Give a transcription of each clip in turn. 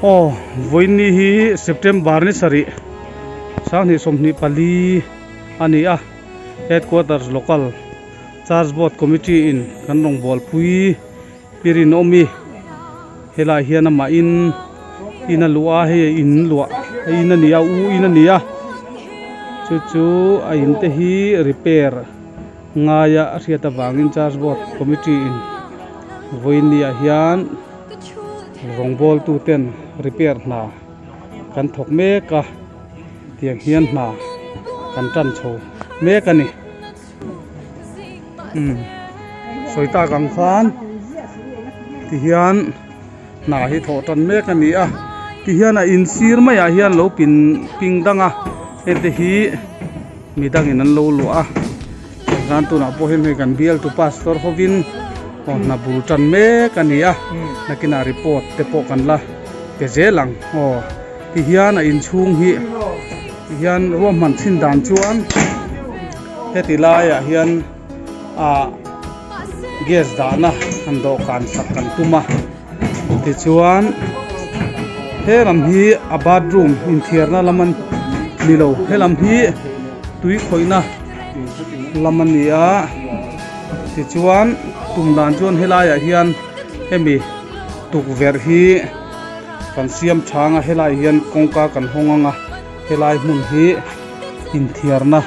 Aw vawiinni hi September ni sarih sanghnih 24 a ni a Headquarters Local Church Board Committee in kan rawngbâwl pui Pi Rinawmi helaiah hian amah in in a luah a hei in luah a in a ni a u in a ni a chu chu a in te hi repair ngaia a hriat avangin Church Board Committee in vawiinni ah hian rawngbâwl tu ten repair hna kan thawk mek a tiang hian hna kan tan chho mek a ni. Umm sawi tak ang khan ti hian hna hi thawh tan mek a ni a ti hian a in sir maiah hian lo pin ping dang a hengte hi midangin an lo luah a tichuan tunah pawh hian hei kan bialtu pastor hovin aw hna bul tan mek a ni a nakinah report te pawh kan la pe zel ang aw ti hian a inchhung hi ti hian ruahman chhin dan chuan. Heti laiah hian ah gas dahna han dawhkan sak kan tum a tichuan he lam hi a bathroom inthiarna lam a ni lo he lam hi tui khawihna lam a ni a tichuan tum dan chuan helaiah hian hemi tukverh hi kan siam chhang a helaiah hian kawngka kan hawng ang a helai hmun hi. Inthiarna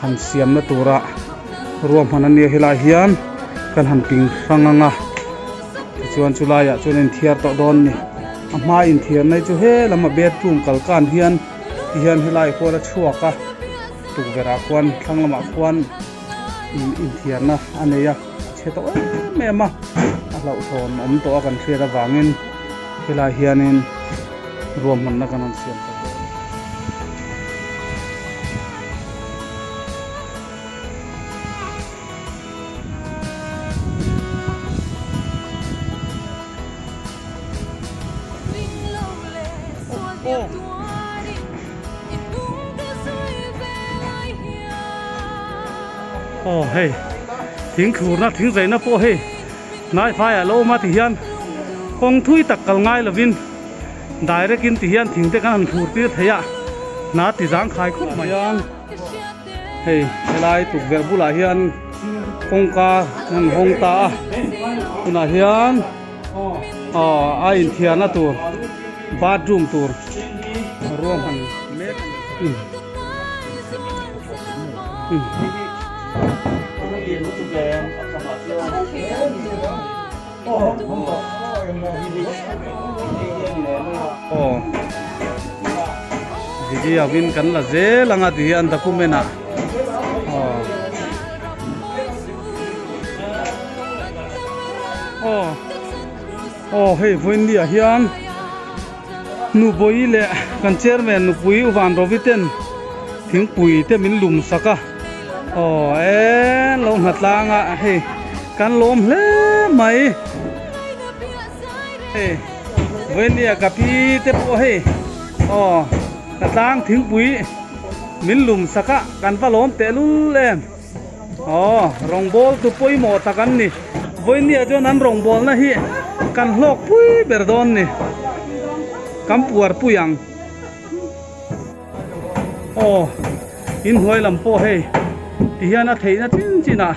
han siamna tura ruahman a nia helaiah hian kan han ping hrang ang a tichuan chu laiah chuan a inthiar tawh dawn a ni a hma inthiarna hi chu he lama bedroom kal kan hian ti hian helai kual a chhuak a tukverh ah khuan thlang lamah khuan inthiarna a nei a a chhe tawh em em a a hlauhthawn awm tawh a kan hriat avangin helai hianin ruahmanna kan rawn siam ta. Aw hei thing thlurna thing zaihna pawh hei hnai faiah a lo awm a ti hian kawng thui tak kal ngai lovin direct in ti hian thing te kan han thlur tir thei a hna ti zang khai khawp mai a hei helai tukverh bulah hian kawngka an hawng ta a tunah hian aw a inthiarna tur bathroom tur ruahman mek a ni. Aw video in kan la zel anga ti hian document ah aw aw aw hei vawiin ah hian Nupui leh kan chairman nupui U Van Rovi ten thingpui te min lum sak a aw e lo hna tlang a hei kan lawm hle mai hei vawinia ka pi te pawh hei aw hna tlang thingpui min lum sak a kan va lawm teh lul em aw rawngbâwl tu pawimawh tak an ni vawinia chuan an rawngbâwlna hi kan hlawk pui ber dawn ni kan puar pui ang aw inhnuai lam pawh hei ti hian a theihna chin chin ah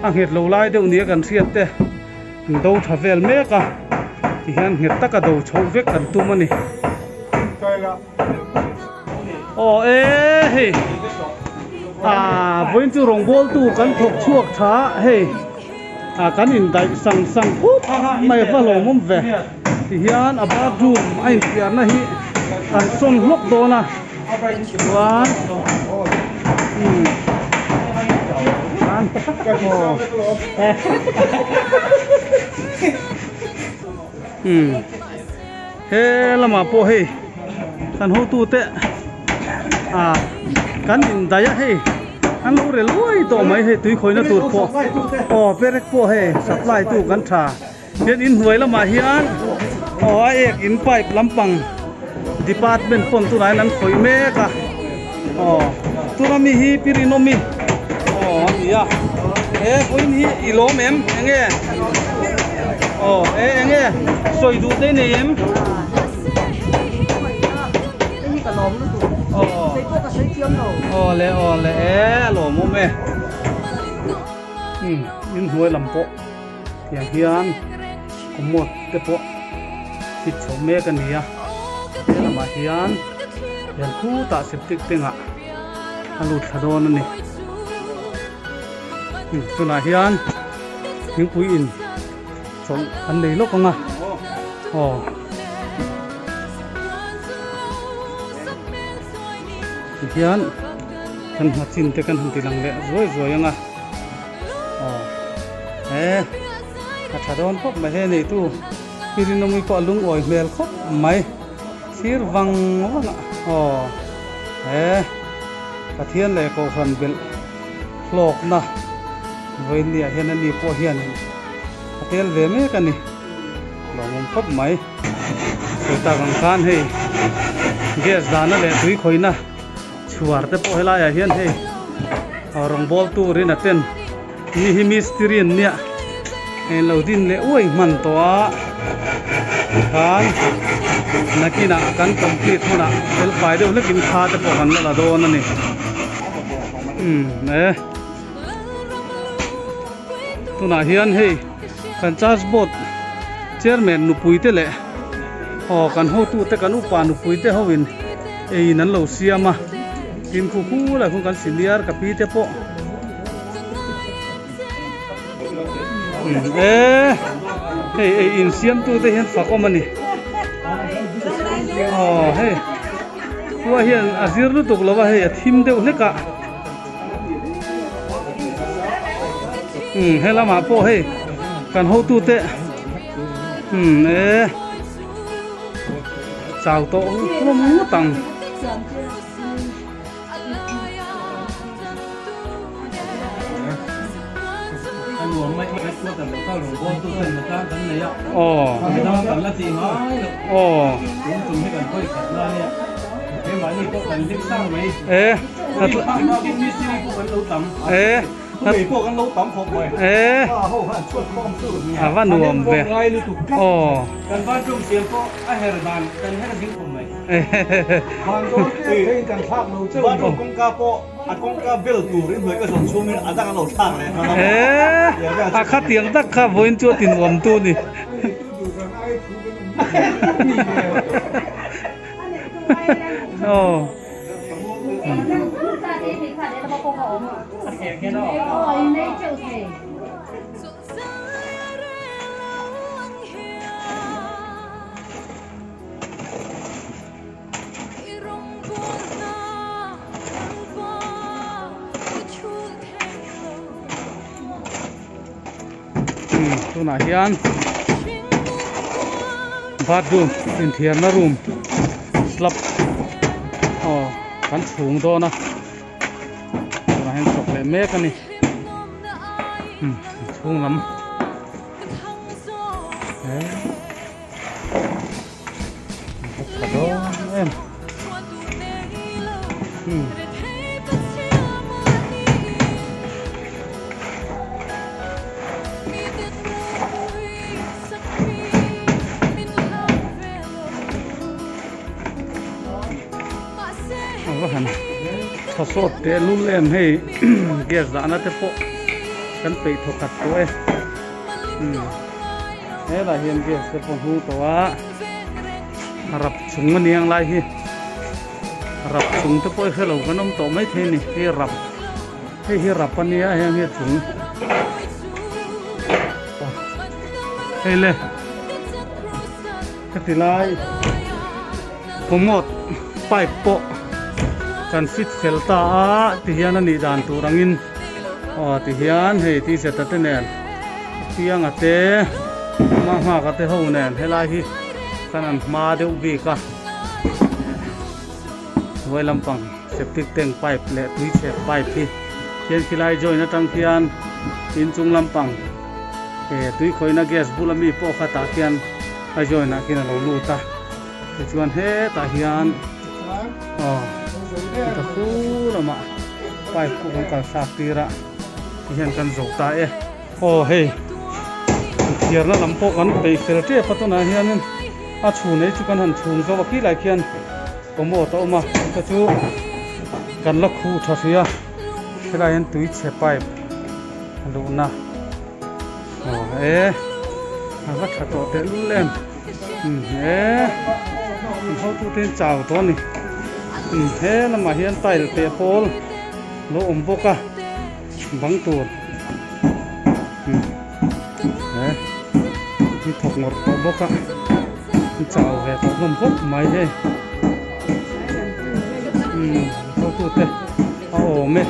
a nghet lo lai deuh nia kan hriat te an do tha vel mek a ti hian nghet taka do chhoh vek kan tum a ni. Aw e hei ah vawiin chu rawngbâwl tu kan thawk chhuak tha a hei ah kan indaih sang sang khup mai a va hlawmawm ve ti hian a bathroom a infiahna hi kan sawn hlawk dawn a chuan umm aw umm. He lamah pawh hei kan hotute ah kan indaih a hei an lo rel uai tawh mai hei tui khawihna tur pawh aw perek pawh hei supply tu kan tha hian inhnuai lamah hian aw a ek in pipe lampang department pawn tunah hian an khawih mek a aw tuna mi hi pi Rinawmi aw a ni a he vawiin hi i lawm em eng nge aw e eng nge sawi duh te i nei em? lawm lutuk. Aw. Sei pawh ka sawi thiam lo. Aw le aw le e a lawmawm e. Umm inhnuai lam pawh tiang hian commode te pawh fit chho mek a ni a he lamah hian hian khutah septic tank ah a lut thla dawn a ni umm tunah hian thingpui in chawlh an nei lawk ang a aw. Tihian kan hna chin te kan han ti lang leh zuai zuai ang a aw he a tha dawn khawp mai he neitu pi Rinawmi pawh a lungawi hmel khawp mai thlir vang vang a aw he Pathian leh Kohhran belh hlawkna vawiinniah hian ani pawh hianin a tel ve mek a ni lawmawm khawp mai. Sawi tak ang khan hei gas dahna leh tui khawihna chhuar te pawh helaiah hian hei rawngbawl turin a ten mi hi mistiri an nia hei lo din leh uai hman tawh a tikhan nakinah kan complete hunah fel fai deuh hlekin kha te pawh kan la la dawn a ni umm e tunah hian hei kan church board chairman nupui te leh aw kan hotu te kan upa nupui te ho in eiin an lo siam a tin khu khu lai khawn kan senior ka pi te pawh e hei ei in siam tu te hian fak awm a ni aw hei khua hian a zir lutuk lo a hei a thim deuh hlek a. Umm he lamah pawh hei kan hotute umm e chau tawh hlawm ngawt ang. Aw aw e. E a va nuam ve aw e a khatiang tak kha vawiin chu a ti nuam tu ni. Aw. Tunah hian bathroom inthiarna room slab aw kan chhung dawn a tunah hian chawk leh mek a ni umm chhung lam a tha dawn em umm. A va han tha sawt teh lul em hei gas dahna te pawh kan peih thaw khat tawh e umm helai hian gas te pawh hmu tawh a rap chung a niang lai hi rap chung te pawh i hrelo kan awm tawh maithei a ni hei rap hei hi rap a nia heng hi a chung hei le heti lai commode pipe pawh kan fit fel ta a tihian a nih dan tur angin aw tihian hei t-shirt a te nen pianga te hmanghaka te ho nen helai hi kan an hma deuh bik a hnuai lampang septic tank pipe leh tui chhep pipe hi khian khilai join atang khian inchung lampang eh tui khawihna gas bula mi pawh kha tah khian a join ah khian a lo lut a tichuan hetah hian aw ta khu lamah pipe pawh kan kal thlak tir a tihian kan zo ta e aw hei thiarna lam pawh kan peih fel tep a tunah hianin a chhun ei chu kan han chhung zo a khilai khian. Commode a awm a chute chu kan la khuh tha hrih a helaiah hian tui chhe pipe a luhna aw e a va tha tawh tehlul em umm he an hotute in chau tawh a ni umm he lamah hian tile peh pawl lo awm bawk a bang tur umm he an thawk ngawrh tawh bawk a an chau ve tawh hlawm khawp mai hei umm hotute a awm e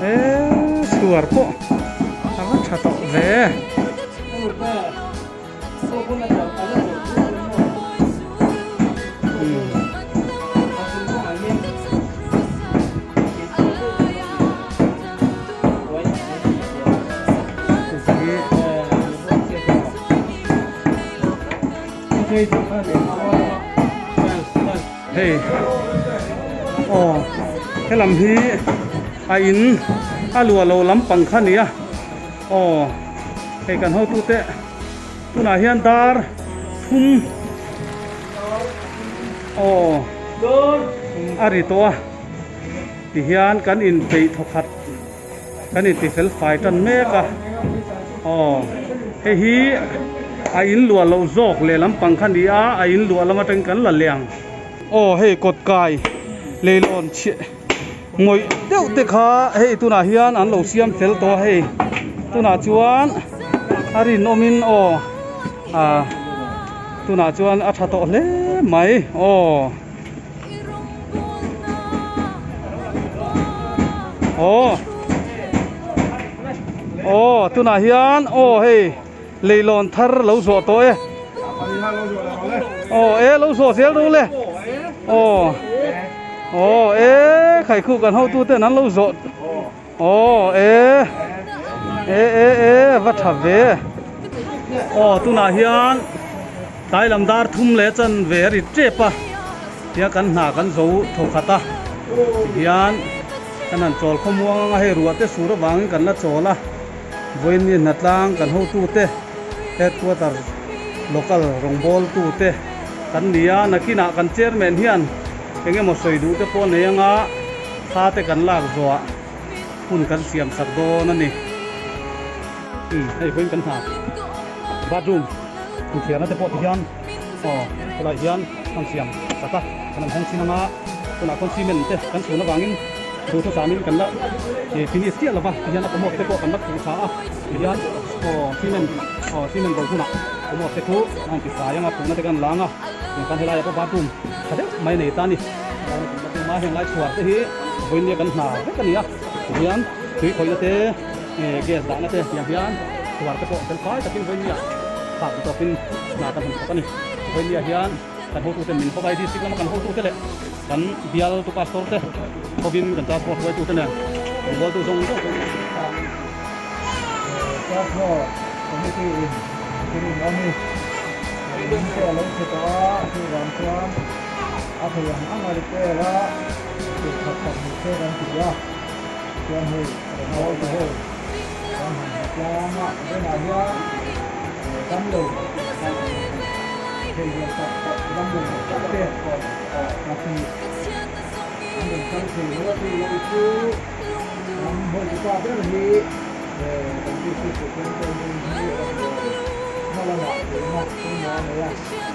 eee chhuar pawh a va tha tawh ve Hei aw helam hi a in a luah lo lampang kha a ni a aw hei kan hotute tunah hian dar thum aw a ri tawh a tihian kan inpeih thawkhat kan inti fel fai tan mek a aw hei hi a in luah loh zawk leh lampang kha a ni a a in luah lam atangin kan la leh ang aw hei kawt kai leilawn chhiah ngawih deuh te kha hei tunah hian an lo siam fel tawh a hei tunah chuan a rinawmin aw ah tunah chuan a tha tawh hle mai aw. Aw aw tunah hian aw hei leilawn thar lo zawh tawh e aw e lo zawh zel ro le aw aw e khaikhu kan hotu ten an lo zawh aw e e e e va tha ve aw tunah hian tlai lam dar thum leh chan ve a ri tep a tia kan hna kan zo thaw khat a tihian kan han chawl khawmuang anga hei ruah te sur avangin kan la chawl a vawiin hnatlang kan hotute headquarter local rawngbawltu te kan ni a nakinah kan chairman hian eng emaw sawi duh te pawh nei anga thla te kan lak zawhah hun kan siam sak dawn a ni. Umm hei vawiin kan hna bathroom inthiarna te pawh ti hian aw helaiah hian an siam sak a kan han hawng chin anga tunah khawn cement te kan chhun avangin duhthusamin kan la ih finish chiah lova ti hian a commode te pawh kan la khuh tha a ti hian aw cement aw cement bo hunah commode te chu a han ti fai anga khuhna te kan lang a tiang khan helaiah pawh bathroom tha deuh mai a nei ta a ni. Tuma heng lai chhuar te hi vawiin nia kan hna vek a ni a tihian tui khawihna te gas dahna te tiang hian chhuar te pawh fel fai takin vawiin nia phak tawpin hna kan han thawk a ni. Vawiin nia hian kan hotute min hawk a district lama kan hotute leh kan bial tu pastor te hovin kan church board hruaitute nen rawngbawltu zawng zawng te Church board committee in thil in awm i in te a lo chhe tawh a chuvang chuan A thei ang ang a repair a, tih khat tak ni se kan ti a, chuan hei rawngbâwl te ho kan han hmu tlang a, tunah hian damlo thei lian tak tak damlo tak tak te pahnih an rawn kal thei lo a, chu lo chu kan hawitu pa ber hi kan district superintendent hi damdawi hma lamah theihna pawimawh a nei a.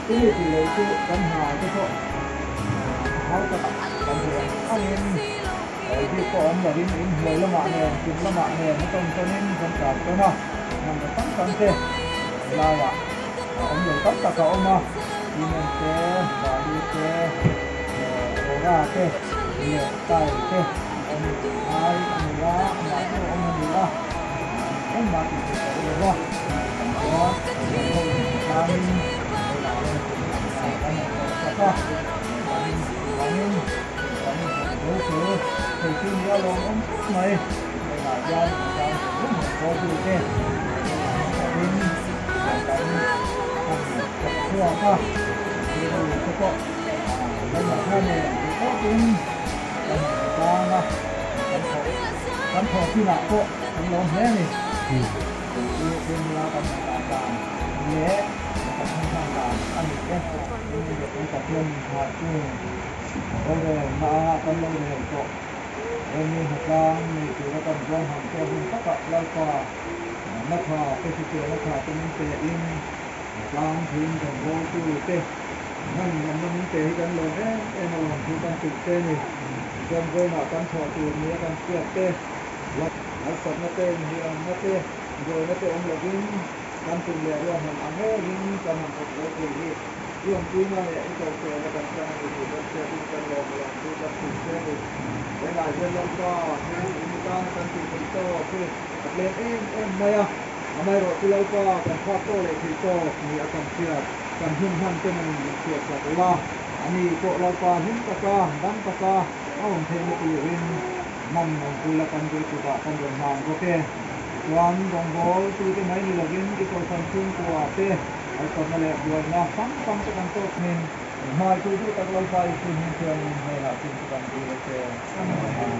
Chumi tih loh chu kan hna te pawh a hau tak kan duh ang angin bik pawh awm lovin inhnuai lamah nen kum lamah nen a tawn tawnin kan tlan tawn a, hmanraw tam tam te helaiah a awm lo tam tak a awm a, cement te, balu te, rawra te leh tile te a awm ngai a ni a, amah chu a awm a ni a, engmah tih theih ka hre lo va. Kan thawh chinah pawh kan lawm hle a ni. Chu chu nia kan hna dan leh kan hna dan. dan a ni e. Kan Pathian inthah chu rorelna a kan lo rel tawh. Remi hnatlang nei tura kan rual han te hun takah Lalpa na tha te hriselna tha te min pe in hnatlang theiin rawngbawltu te hman lamna min pe hi kan lawm em em a lawm thu kan hrilh che ni. Tichuan vawiinah kan chhuah tur nia kan hriat te, harsatna te, inhliamna te, buaina te awm lovin kan tum leh ruahman ang ngeiin kan han thawk zo thei hi i awmpuina leh i kohhriatna kan chang a ni tih kan hriatin kan lawm a lawm thu kan hrilh che a ni. Helai hian Lalpa thu in tana kan tih theih tawk hi a tlem em em mai a, amaherawh chu Lalpa kan phak tawk leh theih tawk ni a kan hriat kan hun hman te man in hriat sak ula, ani pawh Lalpa hlim taka dam taka a awm theihna turin man awmpui la kan duh kutah kan rawn hlan bawk e. Tichuan rawngbawl tute mai ni lovin i kohhran chhungkua te harsatna leh buaina hrang hrang te kan tawk thin. Hmaitu duh tak Lalpa Isu hming thiangin hnenah chung chu kan dil a che. Amen.